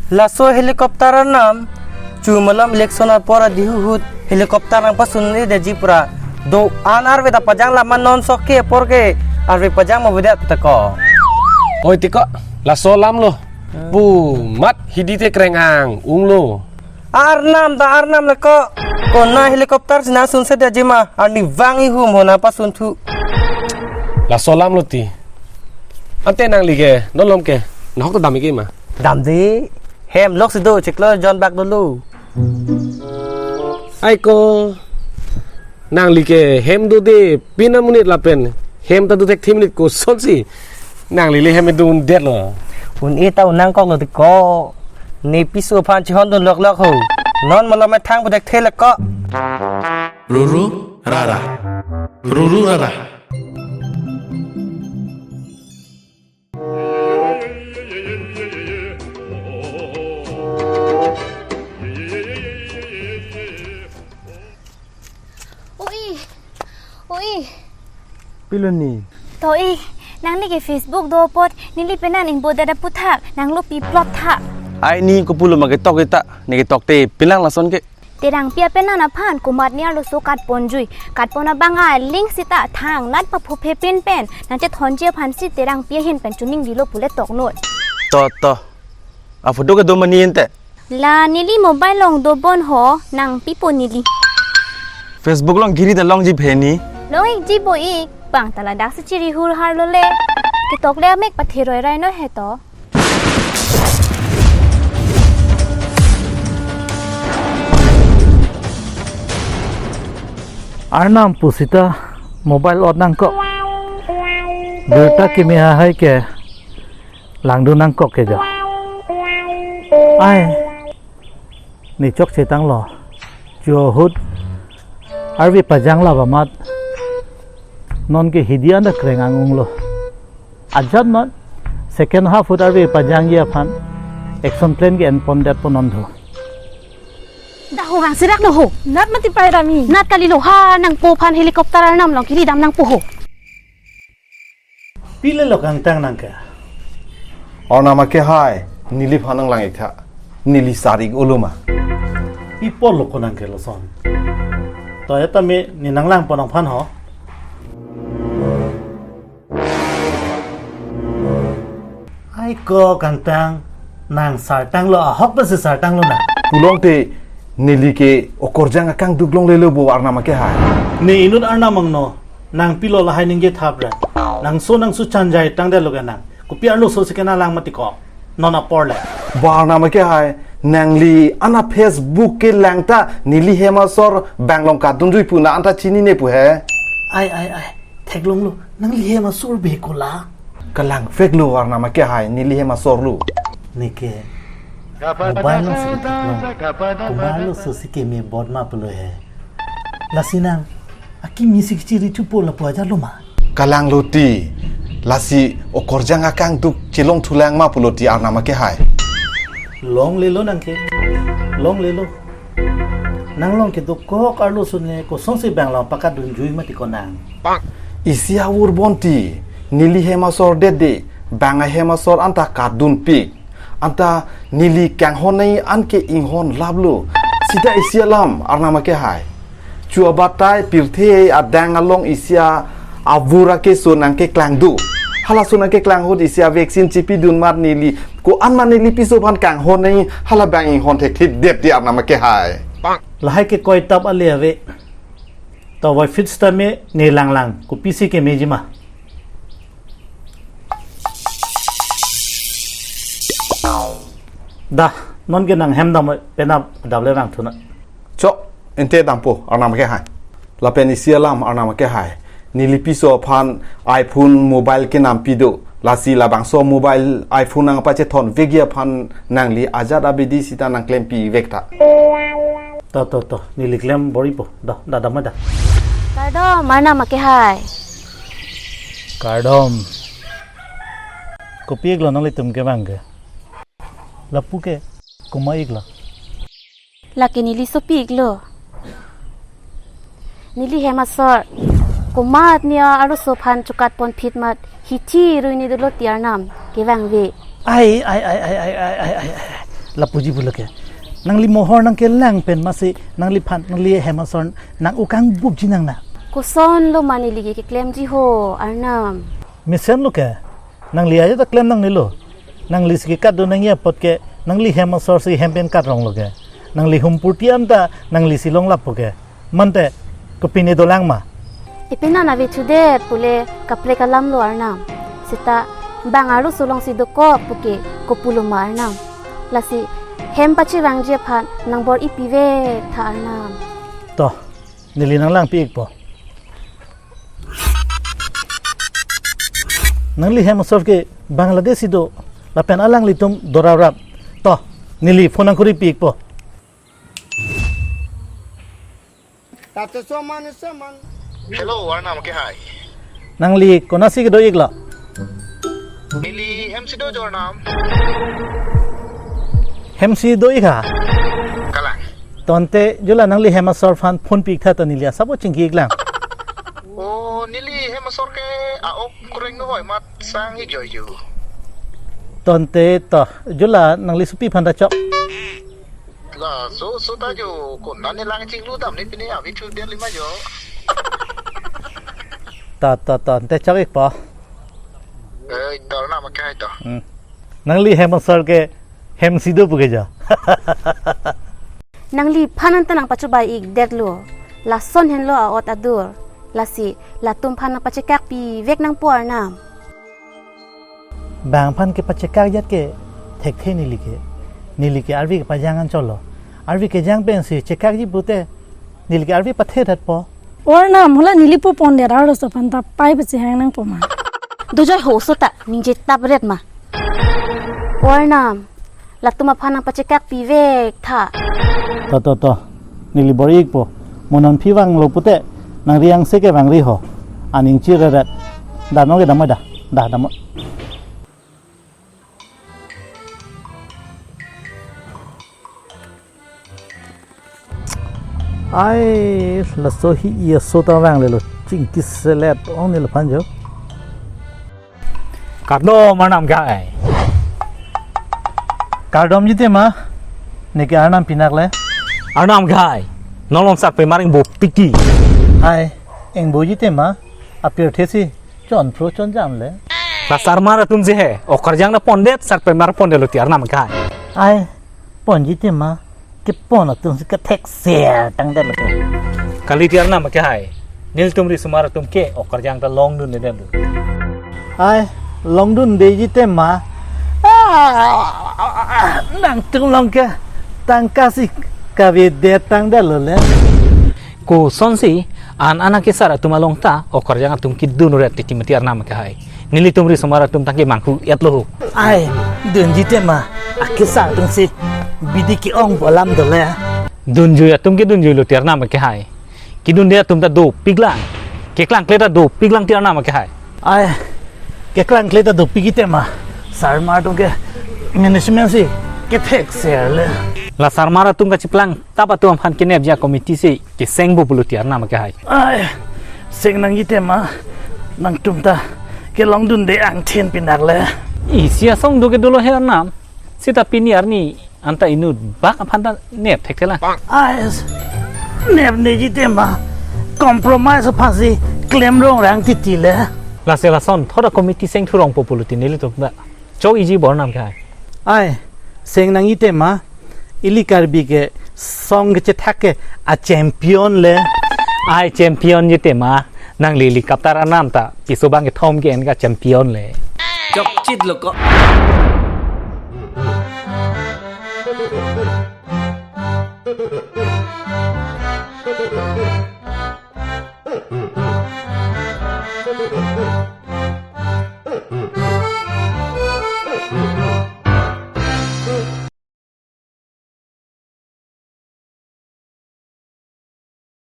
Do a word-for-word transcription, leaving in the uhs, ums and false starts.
Laso helicopter arnam, chu malom election apor adihu ahut helicopter nangpasun-edetji pura. Do-an arve ta pajang lama non sok ke apor ke arve pajang ma avedet ta ko. Oi tiko, laso alam lo. Pu mat hidi te kreng-ang unglo. Arnam ta arnam le ko. Kona helicopter si nangsunse detji ma, arnivang ihum ho nangpasunthu. Laso alam lo ti. Ante nangli ke, non malom ke nahok ta dam-ik ma? Damde, hem lok si do, chiklo jon bak dolo. Ai ko, nangli ke hem dode, pin amonit lapen hem ta do thekthim nit, kosonsi nangli le hem dundetlo? Un-e ta un nangkoklo ti ko. Ne piso aphan chihondun loklok ho. Non malom methang pu thekthe le ko. Ruru rara. Ruru rara. Oi, oi. Pilo ni? To e, nangli ke Facebook do apot, neli penan ingbodet aputhak, nanglo piplot tha. Ai ni kopulo ma ketok eta, ne ketok te, pilang lason ke. Terangpi apenan aphan, komat ni arloso katponjui. Katpon abang a link sita thangnat paphuphepin pen, nangchethonji aphan si Terangpi ahin pen chuning dilo pule toknot. To, to. Aphoto kedo mani ente. La neli mobile along dobon ho, nangpipo neli. Facebook along giri ta longji phe ni. Long-ikji bo-ik, bang ta ladak si chiri hurhar lo le. Ketok le amek pathe roirai noi he to. Arnam pusita mobile ot nangkok. Birta kimi hahai ke langdun nangkok ke jo. Ai, ne chokche tanglo. Chu ahut arve pajang laba mat. Non ke hidi anta kreng-ang unglo. Ajat non second half ahut arve pajangji aphan action plan ke enpondetpo non do. Da ho vang sirak lo ho. Nat mati pai rami. Nat kali lo ha, nangpo aphan helicopter arnam along kiri dam nangpo ho. Pilo kangtang nang ke? Arnam akehai, neliphan nanglang-ik tha. Neli sar-ik olo ma? Pi apotlo ko nang ke lason? To ya tame ne nanglangpon nangphan ho. Ai ko kangtang, nang sartanglo, ahok pensi sartanglo na. Pulote neli ke okorjang akangduk longlelo bo arnam akehai. Ne inut arnam angno, nang pilo lahai ningje thap ra. Nangso nangsu chanjai tangdetlo ke nang. Kopi arloso si ke nanglang mati ko. Non apor le. Bo arnam akehai, nangli ana Facebook kelang ta neli hem asor bang along katdunjui pu nang anta chinine pu he. Ai, ai, ai. Theklonglo, nangli hem asor be ko la. Kalang veklo arnam akehai, neli hem asor lo. Ne ke. Mobile along si theklong. Komat arloso si keme bot ma pulo he. Lasi nang akimi si kechiri chupo lapu ajat lo ma? Kalanglo ti. Lasi okorjang akangduk chelongthulang ma pulo ti arnam akehai? Longlelo nang ke. Longlelo. Nang along kedokok arloso ne kosonsi bang along pakatdunjui mati ko nang. Isi avur bonta neli hem asor dede, bang ahem asor anta katdunpik. Anta neli kanghon nangji an ke inghon laplo. Sita isi alam arnam akehai. Chua batai pirthe adang along isi avur akeso nangkeklang do. Halaso nangkeklang ahut isi a vaccine chipidun mar neli. Ko-an ma neli piso aphan kanghon nangji, hala bang inghon thekthip det ti arnam akehai. Lahai ke koitap ale ave. To vai fit sitame ne langlang, kopisi kemeji ma? Da, non ke nang hem dam penap dam le rang thuna. Cho, ente dampo, arnam akehai. Lapen isi alam arnam akehai. Neli piso aphan iPhone mobile kenampi do. Lasi labangso mobile iPhone nangpachethon vekji aphan nangli ajat abidi sita nangklempi vek tha. To, to, to, neli klem bor-ipo. Da, da, da, ma da. Kardom, arnam akehai. Kardom. Kopi-iklo nanglitum kevang ke? Lapu ke, komat-iklo? Lake neli sopi-iklo. Neli hem asor. Komat ni arloso aphan chokatpon phit mat. Hithi rui ni dolo ti arnam. Kevang ve. Ai, ai, ai. Lapuji pulo ke. Nangli mohor nangkelang pen masi nangliphan nangli hem asor nang-o kangbupji nang na. Kosonlo ma neli ke keklemji ho, Arnam. Mesenlo ke. Nangli ajo ta klem nangnelo. Nangli si kekat do nangji apot ke, nangli hem asor si hem pen kat ronglo ke. Nangli humpurti anta nangli si longlappo ke. Mante, kopine dolang ma? Ipin an ave thudet pule kaprek alamlo Arnam. Seta bang arloso alongsi dokok puke kopulo ma Arnam. Lasi hem pachevangji aphan nang bor-i pivek tha Arnam. To, neli nanglangpi-ikpo. Nangli hem asor ke Bangladesh si do, lapen alanglitum dorarap. To, neli phone nangkuripi-ikpo. Tata soman soman. Hello, Arnam ke hai. Nangli konatsi kedo-iklo? Neli hem si do jo Arnam. Hem si do-ik ha? Kalang. Tangte jula nangli hem asor aphan phone pi-ik tha to neli asap o chingki-iklang. O, neli hem asor ke a-ok kureng no hoi mat sang-ik jo jo. Tangte to, jula nangli sopi aphan ta chok. Laso, so ta jo, konat ne lang chinglu dam ne pine avi thu der lima jo. Ta, ta, ta, ante chak-ikpo. Eh, tor na makai to. Hmm. Nangli hem asor ke hem si do puke jo. Nangliphan anta nangpachobai-ikdetlo. Lason henlo a-ot adur. Lasi, latum aphan nangpachekak pivek nangpo Arnam. Bang aphan kepachekak ajat ke thekthe neli ke. Neli ke arvi kepajang anchotlo. Arvi kejang pensi chekakji pute neli ke arvi pathe thatpo. O Arnam, hala neli pu pondet arloso aphan ta pai pachehang nangpo ma? Dojoi ho so ta ningje tapret ma? O Arnam, latum aphan nangpachekak pivek tha. To, to, to. Neli bor-ikpo. Mo non phi vanglo pute nangri angse ke vangri ho. Aning chireret. Da nong ke damoi da. Da damoi. Ai, laso hi-i aso ta vanglelo. Chingki selet ong neliphan jo. Kardom Arnam ke hai. Kardomji tema, neke Arnam pinak le. Arnam ke hai. Nolong sarpemar ingbo piki. Ai, ingboji tema, apirthe si chonphro chonjam le. La sarmar atum je he, okarjang ta pondet, sarpemar pondetlo ti Arnam ke hai. Ai, ponji tema, kepon atum si kethekser tangdetlo ke. Kali ti Arnam ke hai. Nelitum risomar atum ke okarjang ta longdundedetlo. Ai, longdundeji tema. Ah, nangtum along ke tangka si kavedet tangdetlo le. Kosonsi an an akesar atum along ta okarjang atum kedunret titi mati Arnam ke hai. Nelitum risomar atum tangke manghu-etlo ho. Ai, dunji tema, akesar atum si bidi ke-ongpo alam dole. Dunjui atum ke dunjuilo ti Arnam ke hai. Kedunde atum ta dopiklang. Keklangkle ta dopiklang ti Arnam ke hai. Ai, keklangkle ta dopikji tema. Sarmar atum ke management si kethekser le. La sarmar atum kachiplang tap atum aphan kenepji a-committee si kesengpo pulo ti Arnam ke hai. Ai, seng nangji tema, nangtum ta kelongdunde angthin pinak le. Isi asong do ke dolo he Arnam. Seta pini arni anta inut bak aphan ta nep thekthelang. Ai, nepneji tema, compromise aphan si klem rongrang titi le. Lasi lason thot a-committee seng thurongpo pulo ti nelitum ta chok-ikji bo Arnam ke hai. Ai, seng nangji tema, ili Karbi ke song kechethak ke a-champion le. Ai, champion ji tema, nangli ili Kaptar Arnam ta piso bang kethom ke-en ke a-champion le. Chokchitlo ko.